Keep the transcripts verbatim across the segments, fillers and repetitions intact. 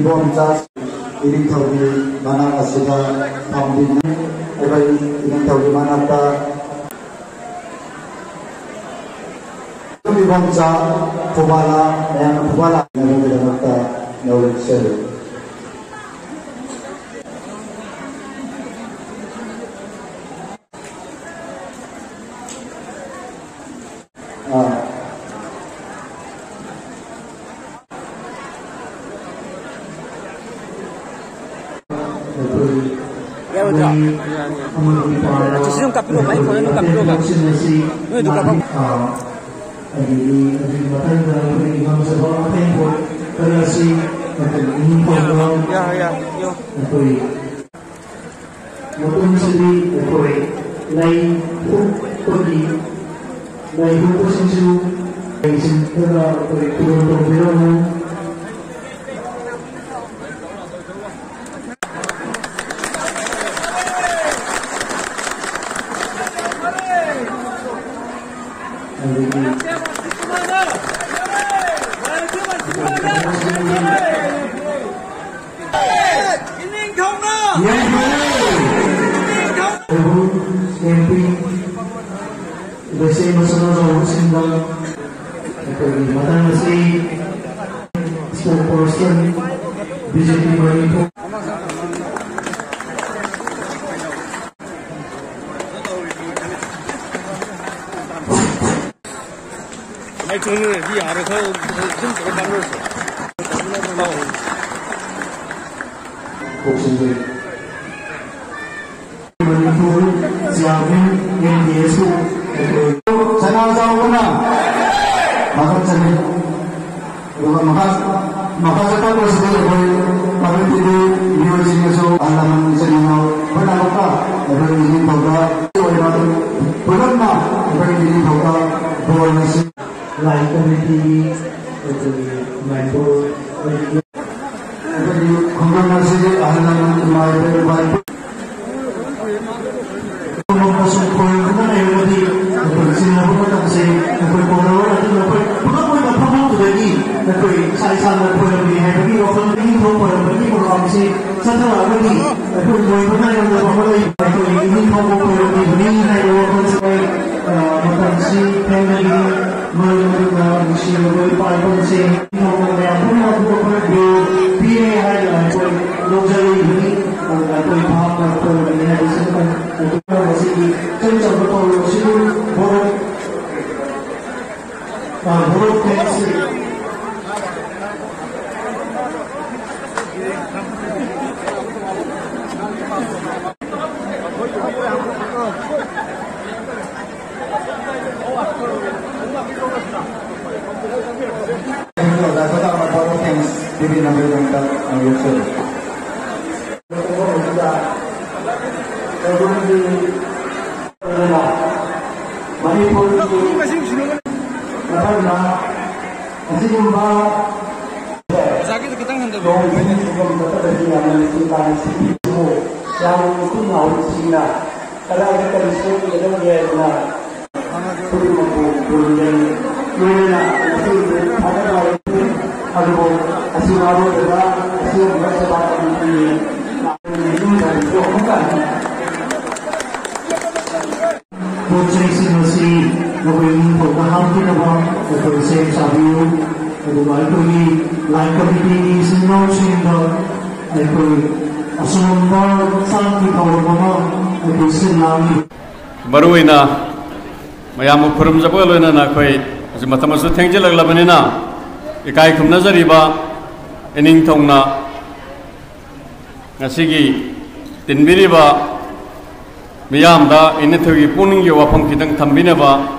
ꯏꯕꯣꯝꯆꯥ ꯏꯅꯤꯡꯊꯧꯒꯤ ꯃꯅꯥꯛ ꯑꯁꯤꯗ ꯊꯝꯕꯤꯅꯤ꯫ ꯑꯩꯈꯣꯏ ꯏꯅꯤꯡꯊꯧꯒꯤ ꯃꯅꯥꯛꯇ ꯏꯕꯣꯝꯆꯥ ꯐꯨꯕꯥꯂꯥ, ꯃꯌꯥꯝꯅ ꯐꯨꯕꯥꯂꯥ ꯍꯥꯏꯅꯕꯒꯤꯗꯃꯛꯇ ꯅꯧꯔꯤꯕ ꯁꯦꯜꯂꯤ꯫ ꯑꯥ꯫ ꯌꯥꯔꯣꯏꯗ꯭ꯔꯣ? ꯑꯃꯒꯤ ꯄꯥꯎ ꯆꯤꯆꯦ ꯑꯗꯨꯝ ꯀꯥꯞꯄꯤꯔꯣ, ꯃꯥꯏ ꯐꯣꯟ ꯑꯗꯨꯝ ꯀꯥꯞꯄꯤꯔꯣꯕ꯫ ꯅꯣꯏ ꯑꯗꯨꯝ ꯀꯥꯞꯄꯝꯃꯣ꯫ ꯑꯥ, ꯑꯗꯒꯤ ꯑꯗꯨꯒꯤ ꯃꯊꯪꯗ ꯑꯩꯈꯣꯏꯒꯤ ꯉꯝꯖꯕ ꯑꯇꯦꯡꯄꯣꯠ ꯈꯔ ꯑꯁꯤ ꯃꯇꯝ ꯑꯅꯤ ꯐꯥꯎꯕ ꯌꯥꯔꯦ, ꯌꯥꯔꯦ, ꯌꯥꯔꯦ꯫ ꯑꯩꯈꯣꯏ ꯃꯇꯨꯡꯁꯤꯗꯤ ꯑꯩꯈꯣꯏ ꯂꯩ ꯍꯨꯛꯄꯒꯤ, ꯂꯩ ꯍꯨꯛꯄꯁꯤꯡꯁꯨ ꯂꯩꯁꯤꯡꯗꯨꯗ ꯑꯩꯈꯣꯏ ꯈꯨꯗꯣꯜ ꯇꯧꯕꯤꯔꯝꯃꯨ꯫ ꯑꯗꯒꯤ ꯏꯅꯤꯡꯊꯧꯅ! ꯏꯅꯤꯡꯊꯧ! ꯑꯦꯝ ꯄꯤ ꯂꯩꯁꯦꯝꯕ ꯁꯅꯥꯖꯥꯎꯕꯁꯤꯡꯗ ꯑꯩꯈꯣꯏꯒꯤ ꯃꯇꯥꯡ ꯑꯁꯤ spokesperson, ꯕꯤ ꯖꯦ ꯄꯤ ꯃꯅꯤꯄꯨꯔ꯫ ꯑꯩ ꯆꯨꯝꯃꯦ, ꯃꯤ ꯌꯥꯔꯦ, ꯈꯔ ꯁꯨꯝ ꯇꯧꯔ ꯇꯥꯟꯅꯔꯁꯦ꯫ ꯀꯣꯛ ꯁꯝꯖꯩ꯫ ꯃꯅꯤꯄꯨꯔ ꯆꯤꯌꯥꯔꯃꯦꯟ ꯑꯦꯝ ꯗꯤ ꯑꯦꯁꯄꯨ ꯑꯩꯈꯣꯏ ꯁꯅꯥꯖꯥꯎꯕꯅ ꯊꯥꯒꯠꯆꯔꯤ꯫ ꯑꯗꯨꯒ ꯃꯈꯥ, ꯃꯈꯥ ꯆꯠꯊꯕꯁꯤꯗ ꯑꯩꯈꯣꯏ ꯀꯝꯃ꯭ꯌꯨꯅꯤꯇꯤꯒꯤ ꯃꯤꯑꯣꯏꯁꯤꯡꯅꯁꯨ ꯑꯍꯜ ꯂꯃꯟ ꯏꯆꯤꯟ ꯏꯅꯥꯎ ꯄꯨꯝꯅꯃꯛꯇ ꯑꯩꯈꯣꯏꯒꯤ ꯅꯤꯡꯊꯧꯗ ꯑꯣꯏꯅ ꯄꯨꯂꯞꯅ ꯑꯩꯈꯣꯏꯒꯤ ꯅꯤꯡꯊꯧꯗ ꯕꯣꯔ ꯑꯁꯤ ꯂꯥꯏ ꯀꯝꯃꯤꯇꯤꯒꯤ ꯑꯩꯈꯣꯏꯒꯤ ꯃꯦꯝꯕꯔ ꯑꯩꯈꯣꯏꯒꯤ ꯈꯨꯡꯒꯪ ꯑꯁꯤꯒꯤ ꯑꯍꯜ ꯂꯃꯟ ꯏꯃꯥ ꯏꯕꯦꯟ ꯏꯄꯥ ꯏꯄꯨ ꯑꯃꯃꯝꯅꯁꯨ ꯈꯣꯏꯔꯝꯗꯨꯅ ꯂꯩꯔꯒꯗꯤ ꯑꯩꯈꯣꯏ ꯆꯤꯡꯅꯕ ꯃꯇꯝꯁꯦ ꯑꯩꯈꯣꯏ ꯀꯣꯟꯅꯔꯣꯏ꯫ ꯑꯗꯨꯅ ꯑꯩꯈꯣꯏ ꯄꯨꯂꯞ ꯑꯣꯏꯅ ꯐꯝꯐꯝꯗꯨꯗꯒꯤ ꯑꯩꯈꯣꯏ ꯏꯁꯥ ꯏꯁꯥꯅ ꯈꯣꯏꯔꯝꯃꯤ ꯍꯥꯏꯕꯒꯤ ꯋꯥꯈꯜ ꯅꯤꯡꯊꯧ ꯂꯣꯏꯕ ꯅꯥꯏꯔꯣꯏꯗꯕ ꯑꯃ ꯂꯩ꯫ ꯑꯩꯈꯣꯏ ꯏꯅꯤꯡꯊꯧꯕ ꯈꯣꯏꯔꯝꯂꯤꯕꯅꯤ ꯍꯥꯏꯕ ꯋꯥꯐꯝꯁꯦ, ꯑ, ꯃꯇꯝꯁꯤ ꯊꯦꯡꯅꯒꯅꯤ꯫ ꯃꯔꯝ ꯑꯗꯨꯅ ꯅꯨꯡꯁꯤꯔꯕ ꯏꯄꯥ ꯏꯄꯨꯁꯤꯡ, ꯏꯅꯤꯡꯊꯧꯕ ꯃꯌꯥꯝ ꯄꯨꯝꯅꯃꯛꯄꯨ ꯑꯩꯈꯣꯏ ꯕꯦꯜ ꯄꯤꯔꯦ ꯍꯥꯏꯗꯅ ꯑꯩꯈꯣꯏ ꯂꯧꯖꯔꯤꯕꯅꯤ꯫ ꯑꯗꯨꯅ ꯑꯩꯈꯣꯏ ꯚꯥꯞꯅ ꯈꯣꯏꯔꯝꯂꯤꯕꯅꯤ ꯍꯥꯏꯕꯁꯤꯃꯇꯪ ꯑꯗꯨꯒ ꯃꯁꯤꯒꯤ ꯏꯆꯝ ꯆꯝꯕ ꯊꯧꯔꯝ ꯑꯁꯤꯕꯨ ꯚꯣꯠ, ꯑ, ꯚꯣꯠ ꯊꯦꯡꯁꯤ꯫ ꯑꯣꯖꯥ ꯁꯗꯥ ꯃꯊꯧ ꯊꯦꯡꯁ ꯄꯤꯕꯤꯅꯕꯒꯤꯗꯃꯛꯇ ꯉꯥꯡꯖꯔꯤ꯫ ꯃꯅꯤꯄꯨꯔꯒꯤ ꯃꯊꯪꯗ ꯑꯁꯤꯒꯨꯝꯕ ꯂꯣꯡ ꯐꯤꯅꯤꯁ ꯁꯤꯒꯨꯝꯕ ꯆꯠꯄꯗꯗꯤ ꯌꯥꯝꯅ ꯅꯨꯡꯁꯤ ꯇꯥꯡꯁꯤ ꯌꯥꯝꯅ ꯅꯨꯡꯁꯤ ꯅꯥꯍꯨꯠꯁꯤꯡꯅ ꯀꯗꯥꯏꯗ ꯀꯔꯤ ꯁꯣꯏꯒꯗꯒꯦ ꯍꯥꯏꯗꯅ ꯈꯨꯗꯤꯡꯃꯛꯄꯨ ꯄꯨꯔꯤꯕꯅꯤ꯫ ꯂꯣꯏꯅꯅ ꯉꯁꯤꯒꯤ ꯊꯥꯒꯠꯅꯔꯤꯕꯅꯤ꯫ ꯑꯗꯨꯕꯨ ꯑꯁꯤꯕꯨ ꯑꯔꯣꯏꯕꯗ ꯑꯁꯤꯒꯨꯝꯕ ꯁꯦꯕꯥ ꯀꯃꯤꯇꯤꯒꯤ ꯃꯤꯑꯣꯏꯁꯤꯡꯁꯨ ꯑꯃꯨꯛꯀ ꯍꯟꯅ ꯄꯣꯠ ꯆꯩꯁꯤꯡ ꯑꯁꯤ ꯅꯈꯣꯏ ꯏꯃꯨꯡ ꯐꯥꯎꯕ ꯍꯥꯞꯄꯤꯅꯕ ꯅꯈꯣꯏ ꯁꯦꯝ ꯁꯥꯕꯤꯌꯨ꯫ ꯑꯗꯨꯒ ꯑꯩꯈꯣꯏꯒꯤ ꯂꯥꯏ ꯀꯃꯤꯇꯤꯒꯤ ꯏꯆꯤꯟ ꯏꯅꯥꯎꯁꯤꯡꯗ ꯑꯩꯈꯣꯏ ꯑꯁꯨꯝꯕ ꯆꯥꯛꯀꯤ ꯊꯧꯔꯝ ꯑꯃ ꯑꯩꯈꯣꯏ ꯁꯤꯜ ꯂꯥꯡꯂꯤꯕ ꯃꯔꯨꯑꯣꯏꯅ ꯃꯌꯥꯝꯕꯨ ꯈꯨꯔꯨꯝꯖꯕꯒ ꯂꯣꯏꯅꯅ ꯑꯩꯈꯣꯏ ꯍꯧꯖꯤꯛ ꯃꯇꯝ ꯑꯁꯨ ꯊꯦꯡꯖꯤꯜꯂꯛꯂꯕꯅꯤꯅ ꯏꯀꯥꯏ ꯈꯨꯝꯅꯖꯔꯤꯕ ꯏꯅꯤꯡꯊꯧꯅ ꯉꯁꯤꯒꯤ ꯇꯤꯟꯕꯤꯔꯤꯕ ꯃꯤꯌꯥꯝꯗ ꯏꯅꯤꯡꯊꯧꯒꯤ ꯄꯨꯛꯅꯤꯡꯒꯤ ꯋꯥꯐꯝ ꯈꯤꯇꯪ ꯊꯝꯕꯤꯅꯕ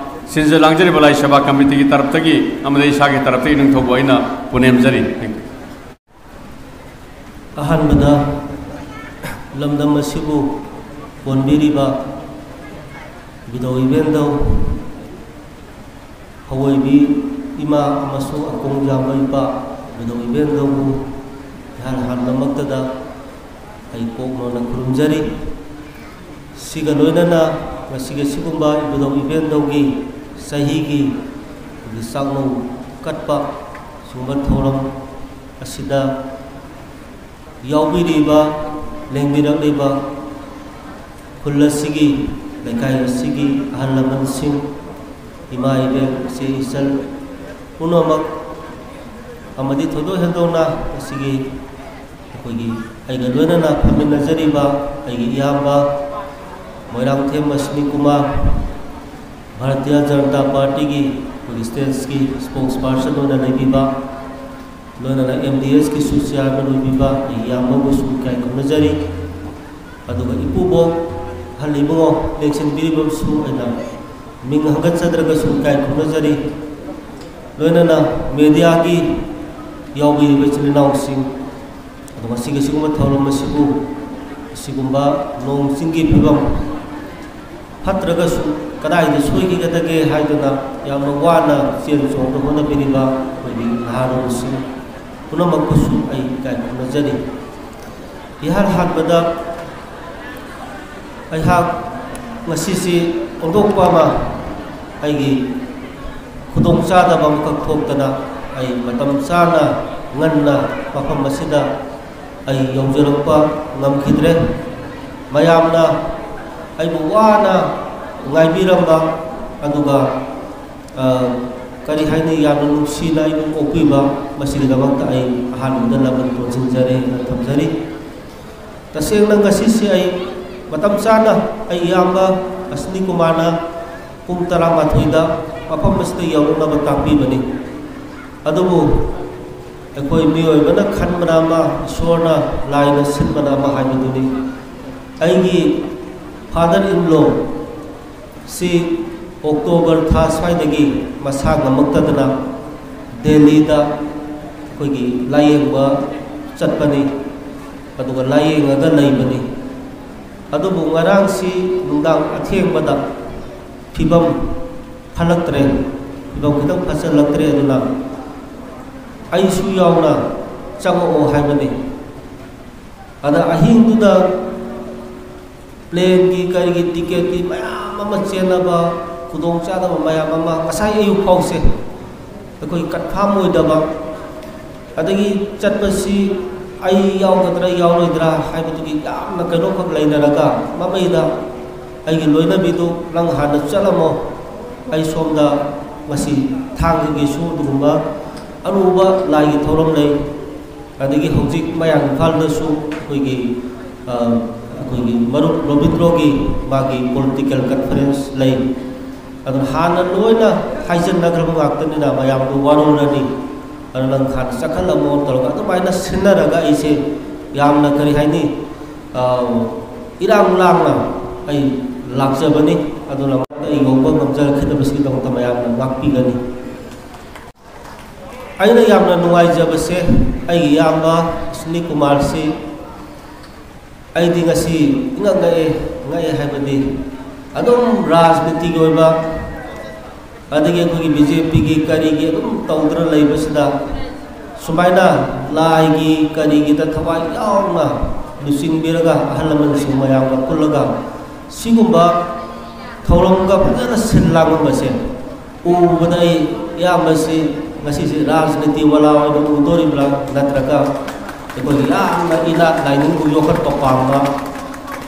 ꯁꯤꯟꯖ ꯂꯥꯡꯖꯔꯤꯕ ꯂꯥꯏ ꯁꯦꯕꯥ ꯀꯃꯤꯇꯤꯒꯤ ꯇꯔꯞꯇꯒꯤ ꯑꯃꯗꯤ ꯏꯁꯥꯒꯤ ꯇꯔꯞꯇꯒꯤ ꯏꯅꯤꯡꯊꯧꯕꯨ ꯑꯩꯅ ꯄꯨꯅꯦꯝꯖꯔꯤ꯫ ꯑꯍꯥꯟꯕꯗ ꯂꯝꯗꯝ ꯑꯁꯤꯕꯨ ꯀꯣꯟꯕꯤꯔꯤꯕ ꯏꯕꯨꯙꯧ ꯏꯕꯦꯟꯗꯧ ꯍꯧꯑꯣꯏꯕꯤ ꯏꯃꯥ ꯑꯃꯁꯨꯡ ꯑꯀꯣꯡ ꯌꯥꯝꯕ ꯏꯄꯥ ꯏꯕꯨꯙꯧ ꯏꯕꯦꯟꯗꯧꯕꯨ ꯏꯍꯥꯟ ꯍꯥꯟꯕꯃꯛꯇꯗ ꯑꯩ ꯀꯣꯛ ꯅꯣꯟꯅ ꯈꯨꯔꯨꯝꯖꯔꯤ꯫ ꯁꯤꯒ ꯂꯣꯏꯅꯅ ꯉꯁꯤꯒꯤ ꯑꯁꯤꯒꯨꯝꯕ ꯏꯕꯨꯙꯧ ꯏꯕꯦꯟꯗꯧꯒꯤ ꯆꯍꯤꯒꯤ ꯆꯥꯛꯅꯧ ꯀꯠꯄ ꯁꯤꯒꯨꯝꯕ ꯊꯧꯔꯝ ꯑꯁꯤꯗ ꯌꯥꯎꯕꯤꯔꯤꯕ ꯂꯦꯡꯕꯤꯔꯛꯂꯤꯕ ꯈꯨꯜ ꯑꯁꯤꯒꯤ, ꯂꯩꯀꯥꯏ ꯑꯁꯤꯒꯤ ꯑꯍꯜ ꯂꯃꯟꯁꯤꯡ, ꯏꯃꯥ ꯏꯕꯦꯟ, ꯏꯆꯦ ꯏꯆꯜ ꯄꯨꯝꯅꯃꯛ ꯑꯃꯗꯤ ꯊꯣꯏꯗꯣꯛ ꯍꯦꯟꯗꯣꯛꯅ ꯉꯁꯤꯒꯤ ꯑꯩꯈꯣꯏꯒꯤ ꯑꯩꯒ ꯂꯣꯏꯅꯅ ꯐꯝꯃꯤꯟꯅꯖꯔꯤꯕ ꯑꯩꯒꯤ ꯏꯌꯥꯝꯕ ꯃꯣꯏꯔꯥꯡꯊꯦꯝ ꯑꯁ꯭ꯋꯤꯅꯤ ꯀꯨꯃꯥꯔ, ꯚꯥꯔꯇꯤꯌ ꯖꯅꯇꯥ ꯄꯥꯔꯇꯤꯒꯤ ꯑꯩꯈꯣꯏꯒꯤ ꯁ꯭ꯇꯦꯠꯀꯤ ꯁ꯭ꯄꯣꯛꯁ ꯄꯥꯔꯁꯟ ꯑꯣꯏꯅ ꯂꯩꯕꯤꯕ, ꯂꯣꯏꯅꯅ ꯑꯦꯝ ꯗꯤ ꯑꯦꯁꯀꯤꯁꯨ ꯆꯤꯌꯥꯔꯃꯦꯟ ꯑꯣꯏꯕꯤꯕ ꯑꯩꯒꯤ ꯏꯌꯥꯝꯕꯕꯨꯁꯨ ꯏꯀꯥꯏ ꯈꯨꯝꯅꯖꯔꯤ꯫ ꯑꯗꯨꯒ ꯏꯄꯨꯕꯣꯛ ꯑꯍꯜ ꯏꯕꯨꯡꯉꯣ ꯂꯦꯡꯁꯤꯟꯕꯤꯔꯤꯕꯁꯨ ꯑꯩꯅ ꯃꯤꯡ ꯍꯪꯒꯠꯆꯗ꯭ꯔꯒꯁꯨ ꯏꯀꯥꯏ ꯈꯨꯝꯅꯖꯔꯤ꯫ ꯂꯣꯏꯅꯅ ꯃꯦꯗꯤꯌꯥꯒꯤ ꯌꯥꯎꯕꯤꯔꯤꯕ ꯏꯆꯤꯜ ꯏꯅꯥꯎꯁꯤꯡ, ꯑꯗꯣ ꯉꯁꯤꯒꯤ ꯑꯁꯤꯒꯨꯝꯕ ꯊꯧꯔꯝ ꯑꯁꯤꯕꯨ, ꯑꯁꯤꯒꯨꯝꯕ ꯅꯣꯡ ꯆꯤꯡꯒꯤ ꯐꯤꯕꯝ ꯐꯠꯇ꯭ꯔꯒꯁꯨ ꯀꯗꯥꯏꯗ ꯁꯣꯏꯈꯤꯒꯗꯒꯦ ꯍꯥꯏꯗꯨꯅ ꯌꯥꯝꯅ ꯋꯥꯅ ꯆꯦꯟ ꯆꯣꯡꯗ ꯍꯣꯠꯅꯕꯤꯔꯤꯕ ꯑꯩꯈꯣꯏꯒꯤ ꯅꯍꯥꯔꯣꯜꯁꯤꯡ ꯄꯨꯝꯅꯃꯛꯄꯨꯁꯨ ꯑꯩ ꯏꯀꯥꯏ ꯈꯨꯝꯅꯖꯔꯤ꯫ ꯏꯍꯥꯟ ꯍꯥꯟꯕꯗ ꯑꯩꯍꯥꯛ ꯉꯁꯤꯁꯤ ꯐꯣꯡꯗꯣꯛꯄ ꯑꯃ, ꯑꯩꯒꯤ ꯈꯨꯗꯣꯡꯆꯥꯗꯕ ꯑꯃꯈꯛ ꯊꯣꯛꯇꯅ ꯑꯩ ꯃꯇꯝ ꯆꯥꯅ ꯉꯟꯅ ꯃꯐꯝ ꯑꯁꯤꯗ ꯑꯩ ꯌꯧꯖꯔꯛꯄ ꯉꯝꯈꯤꯗ꯭ꯔꯦ꯫ ꯃꯌꯥꯝꯅ ꯑꯩꯕꯨ ꯋꯥꯅ ꯉꯥꯏꯕꯤꯔꯝꯕ, ꯑꯗꯨꯒ, ꯑ, ꯀꯔꯤ ꯍꯥꯏꯅꯤ, ꯌꯥꯝꯅ ꯅꯨꯡꯁꯤꯅ ꯑꯩꯕꯨ ꯑꯣꯛꯄꯤꯕ, ꯃꯁꯤꯒꯤꯗꯃꯛꯇ ꯑꯩ ꯑꯍꯥꯟꯕꯗ ꯂꯃꯟ ꯇꯣꯟꯁꯤꯟꯖꯔꯤ ꯍꯥꯏꯅ ꯊꯝꯖꯔꯤ꯫ ꯇꯁꯦꯡꯅ ꯉꯁꯤꯁꯤ ꯑꯩ ꯃꯇꯝ ꯆꯥꯅ ꯑꯩ ꯏꯌꯥꯝꯕ ꯑꯁ꯭ꯋꯤꯅꯤ ꯀꯨꯃꯥꯔꯅ ꯄꯨꯡ ꯇꯔꯥꯃꯥꯊꯣꯏꯗ ꯃꯐꯝ ꯑꯁꯤꯗ ꯌꯧꯔꯛꯅꯕ ꯇꯥꯛꯄꯤꯕꯅꯤ꯫ ꯑꯗꯨꯕꯨ ꯑꯩꯈꯣꯏ ꯃꯤꯑꯣꯏꯕꯅ ꯈꯟꯕꯅ ꯑꯃ, ꯏꯁꯣꯔꯅ, ꯂꯥꯏꯅ ꯁꯤꯟꯕꯅ ꯑꯃ ꯍꯥꯏꯕꯗꯨꯅꯤ꯫ ꯑꯩꯒꯤ father in law ꯁꯤ ꯑꯣꯛꯇꯣꯕꯔ ꯊꯥ ꯁ꯭ꯋꯥꯏꯗꯒꯤ ꯃꯁꯥ ꯉꯝꯃꯛꯇꯗꯅ ꯗꯦꯜꯂꯤꯗ ꯑꯩꯈꯣꯏꯒꯤ ꯂꯥꯌꯦꯡꯕ ꯆꯠꯄꯅꯤ, ꯑꯗꯨꯒ ꯂꯥꯌꯦꯡꯉꯒ ꯂꯩꯕꯅꯤ꯫ ꯑꯗꯨꯕꯨ ꯉꯔꯥꯡꯁꯤ ꯅꯨꯡꯗꯥꯡ ꯑꯊꯦꯡꯕꯗ ꯐꯤꯕꯝ ꯐꯠꯂꯛꯇ꯭ꯔꯦ, ꯐꯤꯕꯝ ꯈꯤꯇꯪ ꯐꯠꯆꯜꯂꯛꯇ꯭ꯔꯦ꯫ ꯑꯗꯨꯅ ꯑꯩꯁꯨ ꯌꯥꯎꯅ ꯆꯪꯉꯛꯑꯣ ꯍꯥꯏꯕꯅꯤ꯫ ꯑꯗ ꯑꯍꯤꯡꯗꯨꯗ ꯄ꯭ꯂꯦꯟꯒꯤ ꯀꯔꯤꯒꯤ ꯇꯤꯀꯦꯠꯀꯤ ꯃꯌꯥꯝ ꯑꯃ ꯆꯦꯟꯅꯕ, ꯈꯨꯗꯣꯡꯆꯥꯗꯕ ꯃꯌꯥꯝ ꯑꯃ ꯉꯁꯥꯏ ꯑꯌꯨꯛ ꯐꯥꯎꯁꯦ ꯑꯩꯈꯣꯏ ꯀꯟꯐꯥꯝ ꯑꯣꯏꯗꯕ, ꯑꯗꯒꯤ ꯆꯠꯄꯁꯤ ꯑꯩ ꯌꯥꯎꯒꯗ꯭ꯔꯥ ꯌꯥꯎꯔꯣꯏꯗ꯭ꯔꯥ ꯍꯥꯏꯕꯗꯨꯒꯤ ꯌꯥꯝꯅ ꯀꯩꯅꯣꯈꯛ ꯂꯩꯅꯔꯒ, ꯃꯃꯩꯗ ꯑꯩꯒꯤ ꯂꯣꯏꯅꯕꯤꯗꯨ ꯅꯪ ꯍꯥꯟꯅ ꯆꯠꯂꯝꯃꯣ, ꯑꯩ ꯁꯣꯝꯗ ꯉꯁꯤ ꯊꯥꯡꯒꯒꯤꯁꯨ ꯑꯗꯨꯒꯨꯝꯕ ꯑꯔꯨꯕ ꯂꯥꯏꯒꯤ ꯊꯧꯔꯝ ꯂꯩ꯫ ꯑꯗꯒꯤ ꯍꯧꯖꯤꯛ ꯃꯌꯥꯡ ꯏꯝꯐꯥꯜꯗꯁꯨ ꯑꯩꯈꯣꯏꯒꯤ, ꯑ, ꯑꯩꯈꯣꯏꯒꯤ ꯃꯔꯨꯞ ꯔꯣꯕꯤꯟꯗ꯭ꯔꯣꯒꯤ ꯃꯥꯒꯤ ꯄꯣꯂꯤꯇꯤꯀꯦꯜ ꯀꯟꯐꯔꯦꯟꯁ ꯂꯩ꯫ ꯑꯗꯨꯅ ꯍꯥꯟꯅ ꯂꯣꯏꯅ ꯍꯥꯏꯖꯤꯟꯅꯈ꯭ꯔꯕ ꯉꯥꯛꯇꯅꯤꯅ ꯃꯌꯥꯝꯗꯨ ꯋꯥꯔꯧꯔꯅꯤ꯫ ꯑꯗꯨ ꯅꯪ ꯍꯥꯟꯅ ꯆꯠꯈꯠꯂꯝꯃꯣ ꯇꯧꯔꯒ ꯑꯗꯨꯃꯥꯏꯅ ꯁꯤꯟꯅꯔꯒ ꯑꯩꯁꯦ ꯌꯥꯝꯅ, ꯀꯔꯤ ꯍꯥꯏꯅꯤ, ꯑ, ꯏꯔꯥꯡ ꯂꯥꯡꯅ ꯑꯩ ꯂꯥꯛꯆꯕꯅꯤ꯫ ꯑꯗꯨꯅ ꯑꯩ ꯌꯧꯕ ꯉꯝꯖꯔꯛꯀꯗꯕꯁꯤꯒꯤꯗꯃꯛꯇ ꯃꯌꯥꯝꯅ ꯉꯥꯛꯄꯤꯒꯅꯤ꯫ ꯑꯩꯅ ꯌꯥꯝꯅ ꯅꯨꯡꯉꯥꯏꯖꯕꯁꯦ, ꯑꯩꯒꯤ ꯏꯌꯥꯝꯕ ꯁꯨꯅꯤꯜ ꯀꯨꯃꯥꯔꯁꯤ ꯑꯩꯗꯤ ꯉꯁꯤ ꯏꯉꯛ ꯉꯛꯑꯦ꯫ ꯉꯛꯑꯦ ꯍꯥꯏꯕꯗꯤ ꯑꯗꯨꯝ ꯔꯥꯖꯅꯤꯇꯤꯒꯤ ꯑꯣꯏꯕ, ꯑꯗꯒꯤ ꯑꯩꯈꯣꯏꯒꯤ ꯕꯤ ꯖꯦ ꯄꯤꯒꯤ ꯀꯔꯤꯒꯤ ꯑꯗꯨꯝ ꯇꯧꯗꯨꯅ ꯂꯩꯕꯁꯤꯗ, ꯁꯨꯃꯥꯏꯅ ꯂꯥꯏꯒꯤ ꯀꯔꯤꯒꯤꯗ ꯊꯋꯥꯏ ꯌꯥꯎꯅ ꯂꯨꯆꯤꯡꯕꯤꯔꯒ ꯑꯍꯜ ꯂꯃꯟꯁꯤꯡ ꯃꯌꯥꯝꯒ ꯄꯨꯜꯂꯒ ꯁꯤꯒꯨꯝꯕ ꯊꯧꯔꯝꯒ ꯐꯖꯅ ꯁꯤꯜ ꯂꯥꯡꯉꯝꯕꯁꯦ ꯎꯕꯗ ꯑꯩ ꯏꯌꯥꯝꯕꯁꯤ ꯉꯁꯤꯁꯤ ꯔꯥꯖꯅꯤꯇꯤ ꯋꯥꯂꯥ ꯑꯣꯏꯅ ꯎꯗꯣꯔꯤꯕ꯭ꯔꯥ, ꯅꯠꯇ꯭ꯔꯒ ꯑꯩꯈꯣꯏꯒꯤ ꯌꯥꯝꯅ ꯏꯅꯥꯠ ꯂꯥꯏꯅꯤꯡꯕꯨ ꯌꯣꯛꯈꯠꯄ ꯄꯥꯝꯕ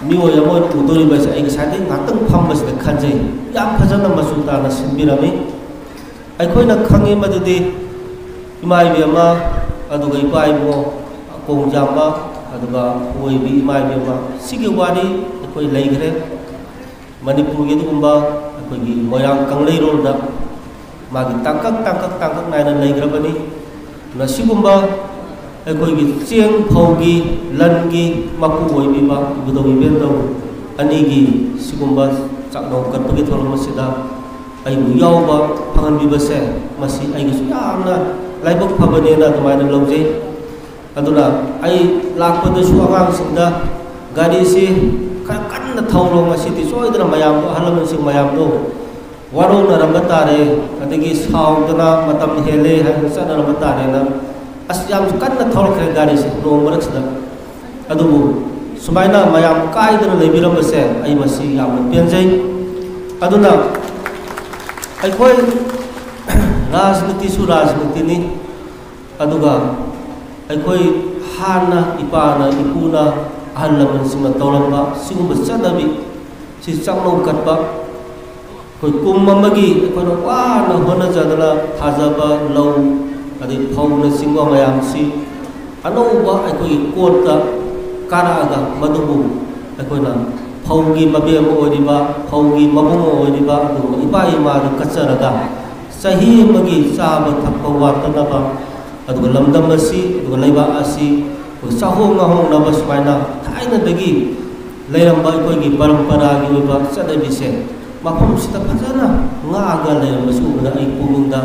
ꯃꯤꯑꯣꯏ ꯑꯃ ꯑꯣꯏꯅ ꯎꯗꯣꯔꯤꯕꯁꯦ ꯑꯩ ꯉꯁꯥꯏꯗꯒꯤ ꯉꯥꯛꯇꯪ ꯐꯝꯕꯁꯤꯗ ꯈꯟꯖꯩ꯫ ꯌꯥꯝ ꯐꯖꯅ ꯃꯆꯨ ꯇꯥꯅ ꯁꯤꯟꯕꯤꯔꯝꯃꯤ꯫ ꯑꯩꯈꯣꯏꯅ ꯈꯪꯉꯤ ꯃꯗꯨꯗꯤ ꯏꯃꯥ ꯏꯕꯦꯝꯃ, ꯑꯗꯨꯒ ꯏꯄꯥ ꯏꯕꯨꯡꯉꯣ, ꯀꯣꯡꯖꯥꯝꯕ, ꯑꯗꯨꯒ ꯑꯣꯏꯕꯤ ꯏꯃꯥ ꯏꯕꯦꯝꯃ, ꯁꯤꯒꯤ ꯋꯥꯔꯤ ꯑꯩꯈꯣꯏ ꯂꯩꯈ꯭ꯔꯦ꯫ ꯃꯅꯤꯄꯨꯔꯒꯤ ꯑꯗꯨꯒꯨꯝꯕ ꯑꯩꯈꯣꯏꯒꯤ ꯃꯣꯏꯔꯥꯡ ꯀꯪꯂꯩꯔꯣꯜꯗ ꯃꯥꯒꯤ ꯇꯥꯡꯀꯛ, ꯇꯥꯡꯀꯛ, ꯇꯥꯡꯀꯛ ꯅꯥꯏꯅ ꯂꯩꯈ꯭ꯔꯕꯅꯤ꯫ ꯃꯁꯤꯒꯨꯝꯕ ꯑꯩꯈꯣꯏꯒꯤ ꯆꯦꯡ ꯐꯧꯒꯤ ꯂꯟꯒꯤ ꯃꯄꯨ ꯑꯣꯏꯕꯤꯕ ꯏꯕꯨꯙꯧ ꯏꯕꯦꯟꯗꯧ ꯑꯅꯤꯒꯤ ꯁꯤꯒꯨꯝꯕ ꯆꯥꯛꯅꯧ ꯀꯠꯄꯒꯤ ꯊꯧꯔꯝ ꯑꯁꯤꯗ ꯑꯩꯕꯨ ꯌꯥꯎꯕ ꯐꯪꯍꯟꯕꯤꯕꯁꯦ, ꯃꯁꯤ ꯑꯩꯒꯤꯁꯨ ꯌꯥꯝꯅ ꯂꯥꯏꯕꯛ ꯐꯕꯅꯦꯅ ꯑꯗꯨꯃꯥꯏꯅ ꯂꯧꯖꯩ꯫ ꯑꯗꯨꯅ ꯑꯩ ꯂꯥꯛꯄꯗꯁꯨ ꯑꯉꯥꯡꯁꯤꯡꯗ ꯒꯥꯔꯤꯁꯤ ꯈꯔ ꯀꯟꯅ ꯊꯧꯔꯣ, ꯉꯁꯤꯗꯤ ꯁꯣꯏꯗꯅ ꯃꯌꯥꯝꯗꯣ, ꯑꯍꯜ ꯂꯃꯟꯁꯤꯡ ꯃꯌꯥꯝꯗꯣ ꯋꯥꯔꯧꯅꯔꯝꯕ ꯇꯥꯔꯦ, ꯑꯗꯒꯤ ꯁꯥꯎꯗꯅ ꯃꯇꯝ ꯍꯦꯜꯂꯦ ꯍꯥꯏꯗꯅ ꯆꯠꯅꯔꯝꯕ ꯇꯥꯔꯦꯅ꯫ ꯑꯁ, ꯌꯥꯝ ꯀꯟꯅ ꯊꯧꯔꯛꯈ꯭ꯔꯦ ꯒꯥꯔꯤꯁꯦ ꯅꯣꯡ ꯃꯔꯛꯁꯤꯗ꯫ ꯑꯗꯨꯕꯨ ꯁꯨꯃꯥꯏꯅ ꯃꯌꯥꯝ ꯀꯥꯏꯗꯅ ꯂꯩꯕꯤꯔꯝꯕꯁꯦ ꯑꯩ ꯃꯁꯤ ꯌꯥꯝꯅ ꯄꯦꯟꯖꯩ꯫ ꯑꯗꯨꯅ ꯑꯩꯈꯣꯏ ꯔꯥꯖꯅꯤꯇꯤꯁꯨ ꯔꯥꯖꯅꯤꯇꯤꯅꯤ, ꯑꯗꯨꯒ ꯑꯩꯈꯣꯏ ꯍꯥꯟꯅ ꯏꯄꯥꯅ, ꯏꯄꯨꯅ, ꯑꯍꯜ ꯂꯃꯟꯁꯤꯡꯅ ꯇꯧꯔꯝꯕ ꯁꯤꯒꯨꯝꯕ ꯆꯠꯅꯕꯤ ꯁꯤ ꯆꯥꯛꯅꯧ ꯀꯠꯄ, ꯑꯩꯈꯣꯏ ꯀꯨꯝ ꯑꯃꯒꯤ ꯑꯩꯈꯣꯏꯅ ꯋꯥꯅ ꯍꯣꯠꯅꯖꯗꯅ ꯊꯥꯖꯕ ꯂꯧ, ꯑꯗꯩ ꯐꯧꯅꯆꯤꯡꯕ ꯃꯌꯥꯝꯁꯤ ꯑꯅꯧꯕ ꯑꯩꯈꯣꯏꯒꯤ ꯀꯣꯠꯇ ꯀꯥꯔꯛꯑꯒ, ꯃꯗꯨꯕꯨ ꯑꯩꯈꯣꯏꯅ ꯐꯧꯒꯤ ꯃꯕꯦꯝ ꯑꯃ ꯑꯣꯏꯔꯤꯕ, ꯐꯧꯒꯤ ꯃꯕꯨꯡ ꯑꯃ ꯑꯣꯏꯔꯤꯕ ꯑꯗꯨꯒꯨꯝꯕ ꯏꯄꯥ ꯏꯃꯥꯗ ꯀꯠꯆꯔꯒ, ꯆꯍꯤ ꯑꯃꯒꯤ ꯆꯥꯕ ꯊꯛꯄ ꯋꯥꯠꯇꯅꯕ, ꯑꯗꯨꯒ ꯂꯝꯗꯝ ꯑꯁꯤ, ꯑꯗꯨꯒ ꯂꯩꯕꯥꯛ ꯑꯁꯤ ꯑꯩꯈꯣꯏ ꯆꯥꯍꯣꯡ ꯉꯥꯍꯣꯡꯅꯕ ꯁꯨꯃꯥꯏꯅ ꯊꯥꯏꯅꯗꯒꯤ ꯂꯩꯔꯝꯕ ꯑꯩꯈꯣꯏꯒꯤ ꯄꯔꯝꯄꯔꯥꯒꯤ ꯑꯣꯏꯕ ꯆꯠꯅꯕꯤꯁꯦ ꯃꯐꯝꯁꯤꯗ ꯐꯖꯅ ꯉꯥꯛꯑꯒ ꯂꯩꯔꯝꯕꯁꯤ ꯎꯕꯗ ꯑꯩ ꯄꯨꯛꯅꯤꯡꯗ,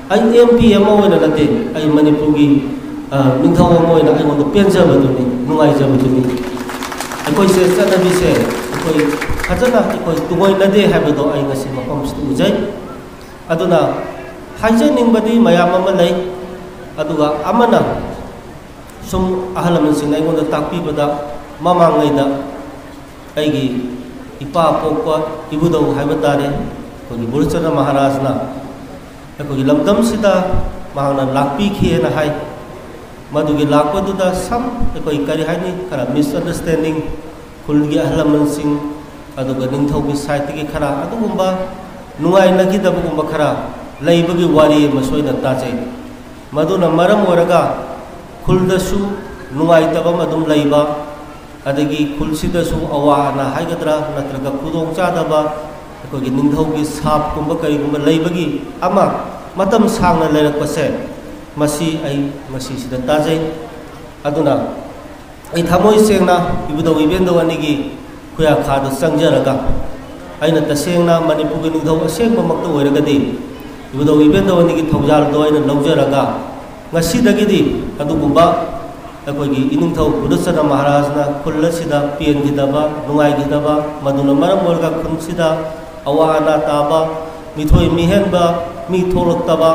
ꯑꯩ ꯑꯦꯝ ꯄꯤ ꯑꯃ ꯑꯣꯏꯅ ꯅꯠꯇꯦ, ꯑꯩ ꯃꯅꯤꯄꯨꯔꯒꯤ, ꯑ, ꯅꯤꯡꯊꯧ ꯑꯃ ꯑꯣꯏꯅ ꯑꯩꯉꯣꯟꯗ ꯄꯦꯟꯖꯕꯗꯨꯅꯤ, ꯅꯨꯡꯉꯥꯏꯖꯕꯗꯨꯅꯤ꯫ ꯑꯩꯈꯣꯏꯁꯦ ꯆꯠꯅꯕꯤꯁꯦ ꯑꯩꯈꯣꯏ ꯐꯖꯅ ꯑꯩꯈꯣꯏ ꯇꯨꯡꯑꯣꯏꯅꯗꯦ ꯍꯥꯏꯕꯗꯣ ꯑꯩ ꯉꯁꯤ ꯃꯐꯝꯁꯤꯗ ꯎꯖꯩ꯫ ꯑꯗꯨꯅ ꯍꯥꯏꯖꯅꯤꯡꯕꯗꯤ ꯃꯌꯥꯝ ꯑꯃ ꯂꯩ, ꯑꯗꯨꯒ ꯑꯃꯅ ꯁꯨꯝ ꯑꯍꯜ ꯂꯃꯟꯁꯤꯡꯅ ꯑꯩꯉꯣꯟꯗ ꯇꯥꯛꯄꯤꯕꯗ, ꯃꯃꯥꯡꯉꯩꯗ ꯑꯩꯒꯤ ꯏꯄꯥ ꯄꯣꯛꯄ ꯏꯕꯨꯙꯧ ꯍꯥꯏꯕ ꯇꯥꯔꯦ, ꯑꯩꯈꯣꯏꯒꯤ ꯕꯨꯙꯆꯟꯗ꯭ꯔ ꯃꯍꯥꯔꯥꯖꯅ ꯑꯩꯈꯣꯏꯒꯤ ꯂꯝꯗꯝꯁꯤꯗ ꯃꯍꯥꯛꯅ ꯂꯥꯛꯄꯤꯈꯤꯑꯅ ꯍꯥꯏ꯫ ꯃꯗꯨꯒꯤ ꯂꯥꯛꯄꯗꯨꯗ ꯁꯝ ꯑꯩꯈꯣꯏ ꯀꯔꯤ ꯍꯥꯏꯅꯤ, ꯈꯔ ꯃꯤꯁꯑꯟꯗꯔꯁꯇꯦꯟꯗꯤꯡ, ꯈꯨꯜꯒꯤ ꯑꯍꯜ ꯂꯃꯟꯁꯤꯡ ꯑꯗꯨꯒ ꯅꯤꯡꯊꯧꯒꯤ ꯁꯥꯏꯠꯇꯒꯤ ꯈꯔ ꯑꯗꯨꯒꯨꯝꯕ ꯅꯨꯡꯉꯥꯏꯅꯈꯤꯗꯕꯒꯨꯝꯕ ꯈꯔ ꯂꯩꯕꯒꯤ ꯋꯥꯔꯤ ꯑꯃꯁꯨ ꯑꯩꯅ ꯇꯥꯖꯩ꯫ ꯃꯗꯨꯅ ꯃꯔꯝ ꯑꯣꯏꯔꯒ ꯈꯨꯜꯗꯁꯨ ꯅꯨꯡꯉꯥꯏꯇꯕ ꯑꯃ ꯑꯗꯨꯝ ꯂꯩꯕ, ꯑꯗꯒꯤ ꯈꯨꯜꯁꯤꯗꯁꯨ ꯑꯋꯥ ꯑꯅꯥ ꯍꯥꯏꯒꯗ꯭ꯔꯥ ꯅꯠꯇ꯭ꯔꯒ ꯈꯨꯗꯣꯡꯆꯥꯗꯕ, ꯑꯩꯈꯣꯏꯒꯤ ꯅꯤꯡꯊꯧꯒꯤ ꯁꯥꯞꯀꯨꯝꯕ ꯀꯔꯤꯒꯨꯝꯕ ꯂꯩꯕꯒꯤ ꯑꯃ ꯃꯇꯝ ꯁꯥꯡꯅ ꯂꯩꯔꯛꯄꯁꯦ, ꯃꯁꯤ ꯑꯩ ꯉꯁꯤꯁꯤꯗ ꯇꯥꯖꯩ꯫ ꯑꯗꯨꯅ ꯑꯩ ꯊꯃꯣꯏ ꯁꯦꯡꯅ ꯏꯕꯨꯙꯧ ꯏꯕꯦꯟꯗꯧ ꯑꯅꯤꯒꯤ ꯈꯨꯌꯥꯈꯥꯗ ꯆꯪꯖꯔꯒ, ꯑꯩꯅ ꯇꯁꯦꯡꯅ ꯃꯅꯤꯄꯨꯔꯒꯤ ꯅꯤꯡꯊꯧ ꯑꯁꯦꯡꯕꯃꯛꯇ ꯑꯣꯏꯔꯒꯗꯤ, ꯏꯕꯨꯙꯧ ꯏꯕꯦꯟꯗꯧ ꯑꯅꯤꯒꯤ ꯊꯧꯖꯥꯜꯗꯣ ꯑꯩꯅ ꯂꯧꯖꯔꯒ, ꯉꯁꯤꯗꯒꯤꯗꯤ ꯑꯗꯨꯒꯨꯝꯕ ꯑꯩꯈꯣꯏꯒꯤ ꯏꯅꯤꯡꯊꯧ ꯕꯨꯙꯆꯟꯗ꯭ꯔ ꯃꯍꯥꯔꯥꯖꯅ ꯈꯨꯜ ꯑꯁꯤꯗ ꯄꯦꯟꯈꯤꯗꯕ, ꯅꯨꯡꯉꯥꯏꯈꯤꯗꯕ, ꯃꯗꯨꯅ ꯃꯔꯝ ꯑꯣꯏꯔꯒ ꯈꯨꯜꯁꯤꯗ ꯑꯋꯥ ꯑꯅꯥ ꯇꯥꯕ, ꯃꯤꯊꯣꯏ ꯃꯤꯍꯦꯟꯕ, ꯃꯤ ꯊꯣꯛꯂꯛꯇꯕ,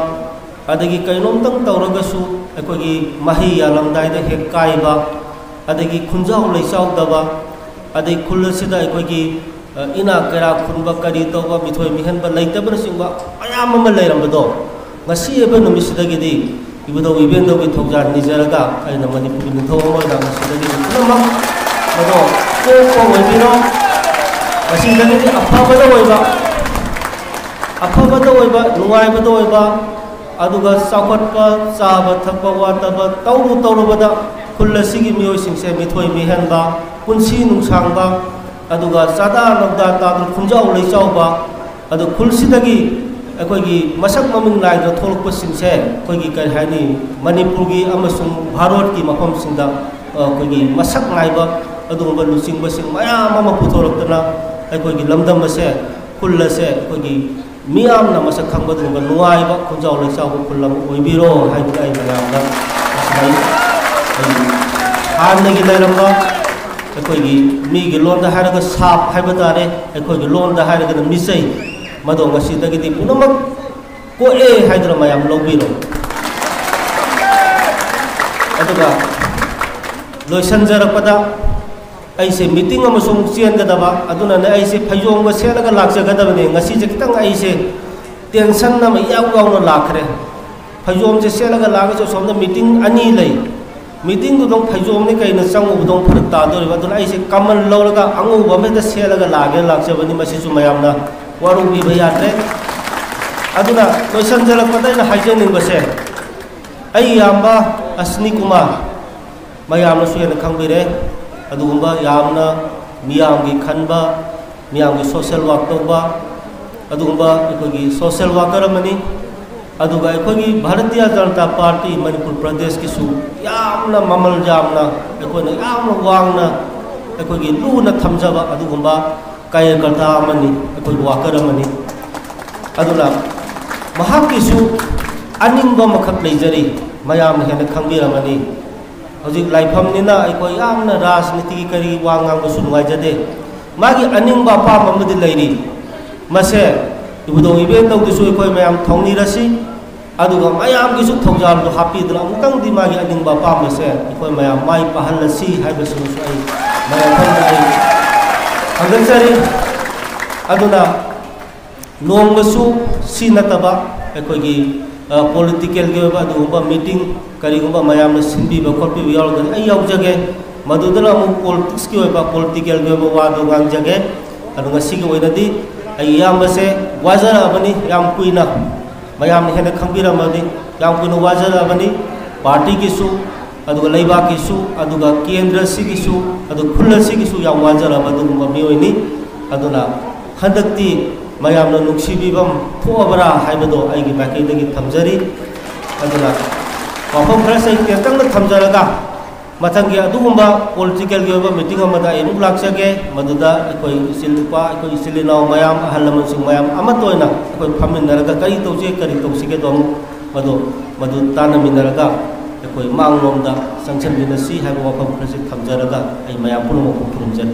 ꯑꯗꯒꯤ ꯀꯩꯅꯣꯝꯇꯪ ꯇꯧꯔꯒꯁꯨ ꯑꯩꯈꯣꯏꯒꯤ ꯃꯍꯩ ꯌꯥꯜꯂꯝꯗꯥꯏꯗ ꯍꯦꯛ ꯀꯥꯏꯕ, ꯑꯗꯒꯤ ꯈꯨꯟꯖꯥꯎ ꯂꯩꯆꯥꯎꯗꯕ, ꯑꯗꯩ ꯈꯨꯜ ꯑꯁꯤꯗ ꯑꯩꯈꯣꯏꯒꯤ, ꯑ, ꯏꯅꯥ ꯀꯩꯔꯥ ꯈꯨꯟꯕ, ꯀꯔꯤ ꯇꯧꯕ, ꯃꯤꯊꯣꯏ ꯃꯤꯍꯦꯟꯕ ꯂꯩꯇꯕꯅꯆꯤꯡꯕ ꯃꯌꯥꯝ ꯑꯃ ꯂꯩꯔꯝꯕꯗꯣ, ꯉꯁꯤ ꯑꯣꯏꯕ ꯅꯨꯃꯤꯠꯁꯤꯗꯒꯤꯗꯤ ꯏꯕꯨꯙꯧ ꯏꯕꯦꯟꯗꯧꯒꯤ ꯊꯧꯖꯥꯜ ꯅꯤꯖꯔꯒ ꯑꯩꯅ ꯃꯅꯤꯄꯨꯔꯒꯤ ꯅꯤꯡꯊꯧ ꯑꯃ ꯑꯣꯏꯅ ꯉꯁꯤꯗꯒꯤꯗꯤ ꯄꯨꯝꯅꯃꯛ ꯃꯗꯣ ꯀꯣꯛꯄ ꯑꯣꯏꯕꯤꯔꯣ꯫ ꯉꯁꯤꯗꯒꯤꯗꯤ ꯑꯐꯕꯗ ꯑꯣꯏꯕ, ꯑꯐꯕꯗ ꯑꯣꯏꯕ, ꯅꯨꯡꯉꯥꯏꯕꯗ ꯑꯣꯏꯕ, ꯑꯗꯨꯒ ꯆꯥꯎꯈꯠꯄ, ꯆꯥꯕ ꯊꯛꯄ ꯋꯥꯠꯇꯕ, ꯇꯧꯔꯨ ꯇꯧꯔꯨꯕꯗ ꯈꯨꯜ ꯑꯁꯤꯒꯤ ꯃꯤꯑꯣꯏꯁꯤꯡꯁꯦ ꯃꯤꯊꯣꯏ ꯃꯤꯍꯦꯟꯕ, ꯄꯨꯟꯁꯤ ꯅꯨꯡꯁꯥꯡꯕ, ꯑꯗꯨꯒ ꯆꯥꯗꯥ ꯅꯧꯗꯥ ꯇꯥꯗꯅ ꯈꯨꯟꯖꯥꯎ ꯂꯩꯆꯥꯎꯕ, ꯑꯗꯨ ꯈꯨꯜꯁꯤꯗꯒꯤ ꯑꯩꯈꯣꯏꯒꯤ ꯃꯁꯛ ꯃꯃꯤꯡ ꯅꯥꯏꯗꯅ ꯊꯣꯛꯂꯛꯄꯁꯤꯡꯁꯦ ꯑꯩꯈꯣꯏꯒꯤ ꯀꯔꯤ ꯍꯥꯏꯅꯤ, ꯃꯅꯤꯄꯨꯔꯒꯤ ꯑꯃꯁꯨꯡ ꯚꯥꯔꯠꯀꯤ ꯃꯐꯝꯁꯤꯡꯗ, ꯑ, ꯑꯩꯈꯣꯏꯒꯤ ꯃꯁꯛ ꯅꯥꯏꯕ ꯑꯗꯨꯒꯨꯝꯕ ꯂꯨꯆꯤꯡꯕꯁꯤꯡ ꯃꯌꯥꯝ ꯑꯃ ꯄꯨꯊꯣꯔꯛꯇꯅ ꯑꯩꯈꯣꯏꯒꯤ ꯂꯝꯗꯝ ꯑꯁꯦ, ꯈꯨꯜ ꯑꯁꯦ ꯑꯩꯈꯣꯏꯒꯤ ꯃꯤꯌꯥꯝꯅ ꯃꯁꯛ ꯈꯪꯕ ꯑꯗꯨꯒꯨꯝꯕ ꯅꯨꯡꯉꯥꯏꯕ ꯈꯨꯟꯖꯥꯎ ꯂꯩꯆꯥꯎꯕ ꯈꯨꯜ ꯑꯃ ꯑꯣꯏꯕꯤꯔꯣ ꯍꯥꯏꯗꯨꯅ ꯑꯩ ꯃꯌꯥꯝꯗ ꯑꯁꯨꯃꯥꯏꯅ ꯑꯩ ꯍꯥꯟꯅꯒꯤ ꯂꯩꯔꯝꯕ ꯑꯩꯈꯣꯏꯒꯤ ꯃꯤꯒꯤ ꯂꯣꯟꯗ ꯍꯥꯏꯔꯒ ꯁꯥꯞ ꯍꯥꯏꯕ ꯇꯥꯔꯦ, ꯑꯩꯈꯣꯏꯒꯤ ꯂꯣꯟꯗ ꯍꯥꯏꯔꯒꯅ ꯃꯤꯆꯩ, ꯃꯗꯣ ꯉꯁꯤꯗꯒꯤꯗꯤ ꯄꯨꯝꯅꯃꯛ ꯀꯣꯛꯑꯦ ꯍꯥꯏꯗꯨꯅ ꯃꯌꯥꯝ ꯂꯧꯕꯤꯔꯣ꯫ ꯑꯗꯨꯒ ꯂꯣꯏꯁꯤꯟꯖꯔꯛꯄꯗ ꯑꯩꯁꯦ ꯃꯤꯇꯤꯡ ꯑꯃꯁꯨ ꯑꯃꯨꯛ ꯆꯦꯟꯒꯗꯕ, ꯑꯗꯨꯅꯅꯦ ꯑꯩꯁꯦ ꯐꯩꯖꯣꯝꯒ ꯁꯦꯠꯂꯒ ꯂꯥꯛꯆꯒꯗꯕꯅꯦ꯫ ꯉꯁꯤꯁꯦ ꯈꯤꯇꯪ ꯑꯩꯁꯦ ꯇꯦꯟꯁꯟ ꯑꯃ ꯏꯌꯥꯎ ꯌꯥꯎꯅ ꯂꯥꯛꯈ꯭ꯔꯦ꯫ ꯐꯩꯖꯣꯝꯁꯦ ꯁꯦꯠꯂꯒ ꯂꯥꯛꯑꯒꯁꯨ ꯑꯁꯣꯝꯗ ꯃꯤꯇꯤꯡ ꯑꯅꯤ ꯂꯩ, ꯃꯤꯇꯤꯡꯗꯨꯗ ꯐꯩꯖꯣꯝꯅꯤ ꯀꯩꯅ ꯆꯪꯉꯨꯕꯗ ꯐꯔꯛ ꯇꯥꯗꯣꯔꯤꯕ꯫ ꯑꯗꯨꯅ ꯑꯩꯁꯦ ꯀꯃꯟ ꯂꯧꯔꯒ ꯑꯉꯧꯕ ꯑꯃ ꯍꯦꯛꯇ ꯁꯦꯠꯂꯒ ꯂꯥꯛꯑꯒꯦ ꯂꯥꯛꯆꯕꯅꯤ꯫ ꯃꯁꯤꯁꯨ ꯃꯌꯥꯝꯅ ꯋꯥꯔꯧꯕꯤꯕ ꯌꯥꯗ꯭ꯔꯦ꯫ ꯑꯗꯨꯅ ꯂꯣꯏꯁꯤꯟꯖꯔꯛꯄꯗ ꯑꯩꯅ ꯍꯥꯏꯖꯅꯤꯡꯕꯁꯦ, ꯑꯩ ꯏꯌꯥꯝꯕ ꯑꯁꯅꯤ ꯀꯨꯃꯥꯔ, ꯃꯌꯥꯝꯅꯁꯨ ꯍꯦꯟꯅ ꯈꯪꯕꯤꯔꯦ, ꯑꯗꯨꯒꯨꯝꯕ ꯌꯥꯝꯅ ꯃꯤꯌꯥꯝꯒꯤ ꯈꯟꯕ, ꯃꯤꯌꯥꯝꯒꯤ ꯁꯣꯁꯦꯜ ꯋꯥꯔꯛ ꯇꯧꯕ, ꯑꯗꯨꯒꯨꯝꯕ ꯑꯩꯈꯣꯏꯒꯤ ꯁꯣꯁꯦꯜ ꯋꯥꯔꯀꯔ ꯑꯃꯅꯤ꯫ ꯑꯗꯨꯒ ꯑꯩꯈꯣꯏꯒꯤ ꯚꯥꯔꯇꯤꯌ ꯖꯅꯇꯥ ꯄꯥꯔꯇꯤ ꯃꯅꯤꯄꯨꯔ ꯄ꯭ꯔꯗꯦꯁꯀꯤꯁꯨ ꯌꯥꯝꯅ ꯃꯃꯜ ꯌꯥꯝꯅ, ꯑꯩꯈꯣꯏꯅ ꯌꯥꯝꯅ ꯋꯥꯡꯅ, ꯑꯩꯈꯣꯏꯒꯤ ꯂꯨꯅ ꯊꯝꯖꯕ ꯑꯗꯨꯒꯨꯝꯕ ꯀꯥꯔꯌꯀꯔꯇꯥ ꯑꯃꯅꯤ, ꯑꯩꯈꯣꯏ ꯋꯥꯀꯔ ꯑꯃꯅꯤ꯫ ꯑꯗꯨꯅ ꯃꯍꯥꯛꯀꯤꯁꯨ ꯑꯅꯤꯡꯕ ꯑꯃꯈꯛ ꯂꯩꯖꯔꯤ, ꯃꯌꯥꯝꯅ ꯍꯦꯟꯅ ꯈꯪꯕꯤꯔꯝꯃꯅꯤ꯫ ꯍꯧꯖꯤꯛ ꯂꯥꯏꯐꯝꯅꯤꯅ ꯑꯩꯈꯣꯏ ꯌꯥꯝꯅ ꯔꯥꯖꯅꯤꯇꯤꯒꯤ ꯀꯔꯤ ꯋꯥ ꯉꯥꯡꯕꯁꯨ ꯅꯨꯡꯉꯥꯏꯖꯗꯦ꯫ ꯃꯥꯒꯤ ꯑꯅꯤꯡꯕ ꯑꯄꯥꯝꯕ ꯑꯃꯗꯤ ꯂꯩꯔꯤ꯫ ꯃꯁꯦ ꯏꯕꯨꯙꯧ ꯏꯕꯦꯟꯗꯧꯗꯨꯁꯨ ꯑꯩꯈꯣꯏ ꯃꯌꯥꯝ ꯊꯧꯅꯤꯔꯁꯤ, ꯑꯗꯨꯒ ꯃꯌꯥꯝꯒꯤꯁꯨ ꯊꯧꯖꯥꯜꯗꯨ ꯍꯥꯞꯄꯤꯗꯨꯅ ꯑꯃꯨꯛꯇꯪꯗꯤ ꯃꯥꯒꯤ ꯑꯅꯤꯡꯕ ꯑꯄꯥꯝꯕꯁꯦ ꯑꯩꯈꯣꯏ ꯃꯌꯥꯝ ꯃꯥꯏ ꯄꯥꯛꯍꯜꯂꯁꯤ ꯍꯥꯏꯕꯁꯤꯃꯁꯨ ꯑꯩ ꯃꯌꯥꯝ ꯐꯝꯗ ꯑꯩ ꯊꯥꯡꯒꯠꯆꯔꯤ꯫ ꯑꯗꯨꯅ ꯅꯣꯡꯃꯁꯨ ꯁꯤ ꯅꯠꯇꯕ ꯑꯩꯈꯣꯏꯒꯤ ꯄꯣꯂꯤꯇꯤꯀꯦꯜꯒꯤ ꯑꯣꯏꯕ ꯑꯗꯨꯒꯨꯝꯕ ꯃꯤꯇꯤꯡ ꯀꯔꯤꯒꯨꯝꯕ ꯃꯌꯥꯝꯅ ꯁꯤꯟꯕꯤꯕ ꯈꯣꯠꯄꯤꯕ ꯌꯥꯎꯔꯒꯗꯤ ꯑꯩ ꯌꯥꯎꯖꯒꯦ꯫ ꯃꯗꯨꯗꯅ ꯑꯃꯨꯛ ꯄꯣꯂꯤꯇꯤꯛꯁꯀꯤ ꯑꯣꯏꯕ, ꯄꯣꯂꯤꯇꯤꯀꯦꯜꯒꯤ ꯑꯣꯏꯕ ꯋꯥꯗꯨ ꯉꯥꯡꯖꯒꯦ꯫ ꯑꯗꯨ ꯉꯁꯤꯒꯤ ꯑꯣꯏꯅꯗꯤ ꯑꯩ ꯏꯌꯥꯝꯕꯁꯦ ꯋꯥꯖꯔꯛꯑꯕꯅꯤ, ꯌꯥꯝ ꯀꯨꯏꯅ ꯃꯌꯥꯝꯅ ꯍꯦꯟꯅ ꯈꯪꯕꯤꯔꯝꯃꯅꯤ꯫ ꯌꯥꯝ ꯀꯨꯏꯅ ꯋꯥꯖꯔꯛꯑꯕꯅꯤ꯫ ꯄꯥꯔꯇꯤꯒꯤꯁꯨ, ꯑꯗꯨꯒ ꯂꯩꯕꯥꯛꯀꯤꯁꯨ, ꯑꯗꯨꯒ ꯀꯦꯟꯗ꯭ꯔꯁꯤꯒꯤꯁꯨ, ꯑꯗꯨ ꯈꯨꯜ ꯑꯁꯤꯒꯤꯁꯨ ꯌꯥꯝ ꯋꯥꯖꯔꯕ ꯑꯗꯨꯒꯨꯝꯕ ꯃꯤꯑꯣꯏꯅꯤ꯫ ꯑꯗꯨꯅ ꯍꯟꯗꯛꯇꯤ ꯃꯌꯥꯝꯅ ꯅꯨꯡꯁꯤꯕꯤꯕꯝ ꯊꯣꯛꯑꯕ꯭ꯔꯥ ꯍꯥꯏꯕꯗꯣ ꯑꯩꯒꯤ ꯃꯥꯏꯀꯩꯗꯒꯤ ꯊꯝꯖꯔꯤ꯫ ꯑꯗꯨꯅ ꯋꯥꯐꯝ ꯈꯔꯁꯦ ꯑꯩ ꯇꯦꯟꯇꯛꯅ ꯊꯝꯖꯔꯒ, ꯃꯊꯪꯒꯤ ꯑꯗꯨꯒꯨꯝꯕ ꯄꯣꯂꯤꯇꯤꯀꯦꯜꯒꯤ ꯑꯣꯏꯕ ꯃꯤꯇꯤꯡ ꯑꯃꯗ ꯑꯩ ꯑꯃꯨꯛ ꯂꯥꯛꯆꯒꯦ꯫ ꯃꯗꯨꯗ ꯑꯩꯈꯣꯏ ꯏꯆꯤꯜ ꯏꯅꯥꯎ ꯃꯌꯥꯝ, ꯑꯍꯜ ꯂꯃꯟꯁꯤꯡ ꯃꯌꯥꯝ ꯑꯃꯠꯇ ꯑꯣꯏꯅ ꯑꯩꯈꯣꯏ ꯐꯝꯃꯤꯟꯅꯔꯒ ꯀꯔꯤ ꯇꯧꯁꯤꯒꯦ, ꯀꯔꯤ ꯇꯧꯁꯤꯒꯦꯗꯣ ꯑꯃꯨꯛ ꯃꯗꯨ, ꯃꯗꯨ ꯇꯥꯟꯅꯃꯤꯟꯅꯔꯒ ꯑꯩꯈꯣꯏ ꯃꯥꯡꯂꯣꯝꯗ ꯆꯪꯁꯤꯟꯃꯤꯟꯅꯁꯤ ꯍꯥꯏꯕ ꯋꯥꯐꯝ ꯈꯔꯁꯤ ꯊꯝꯖꯔꯒ ꯑꯩ ꯃꯌꯥꯝ ꯄꯨꯝꯅꯃꯛꯄꯨ ꯈꯨꯔꯨꯝꯖꯔꯤ꯫